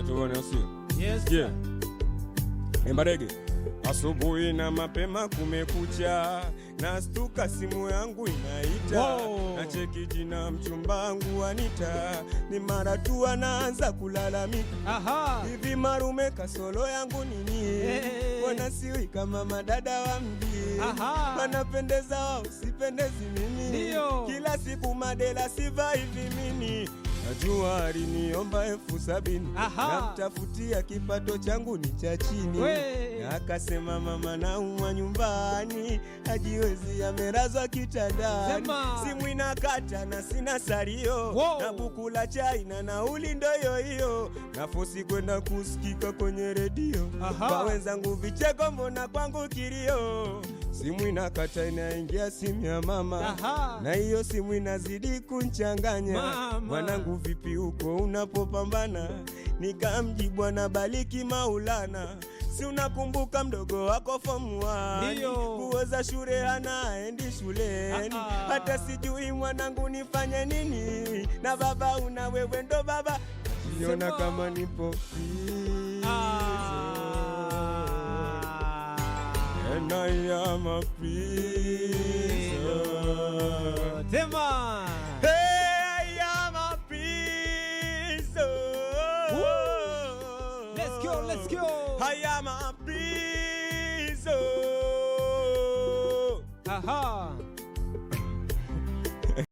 Tuone sio? Yes. Yeah. Embarege. Asubuhi na mapema kumekucha, nastuka simu yangu inaita. Wow. Nacheki jina mchumbangu Anita, ni mara tu anaanza kulalamika. Hivi marume kasolo yangu nini? Hey. Mbona siwi kama madada wa mji? Wanapendeza wao, sipendezi mimi. Ndio. Kila siku madela sivai vimini. Najua aliniomba 70,000, namtafutia kipato changu ni cha chini. We. Na akasema mama naumwa nyumbani, hajiwezi amelazwa kitandani. Sema. Simu inakata na sina salio. Wow. Na buku la chai na nauli ndo hiyo hiyo, nafosi kwenda kusikika kwenye redio. Kwa wenzangu vicheko, mbona kwangu kilio. Simu inakata inaingia simu ya mama. Na hiyo simu inazidi kunchanganya. Mama. Mwanangu vipi huko unapopambana? Nikamjibu anabariki Maulana. Si unakumbuka mdogo wako form 1? Ndio. Nguo za shule hana, aendi shuleni. Hata sijui mwanangu nifanye nini, na baba una wewe ndo baba, jiona Sema. kama nipo prison. And I am a prisoner. Sema. Hey, I am a prisoner. Woo. Let's go, let's go. I am a prisoner.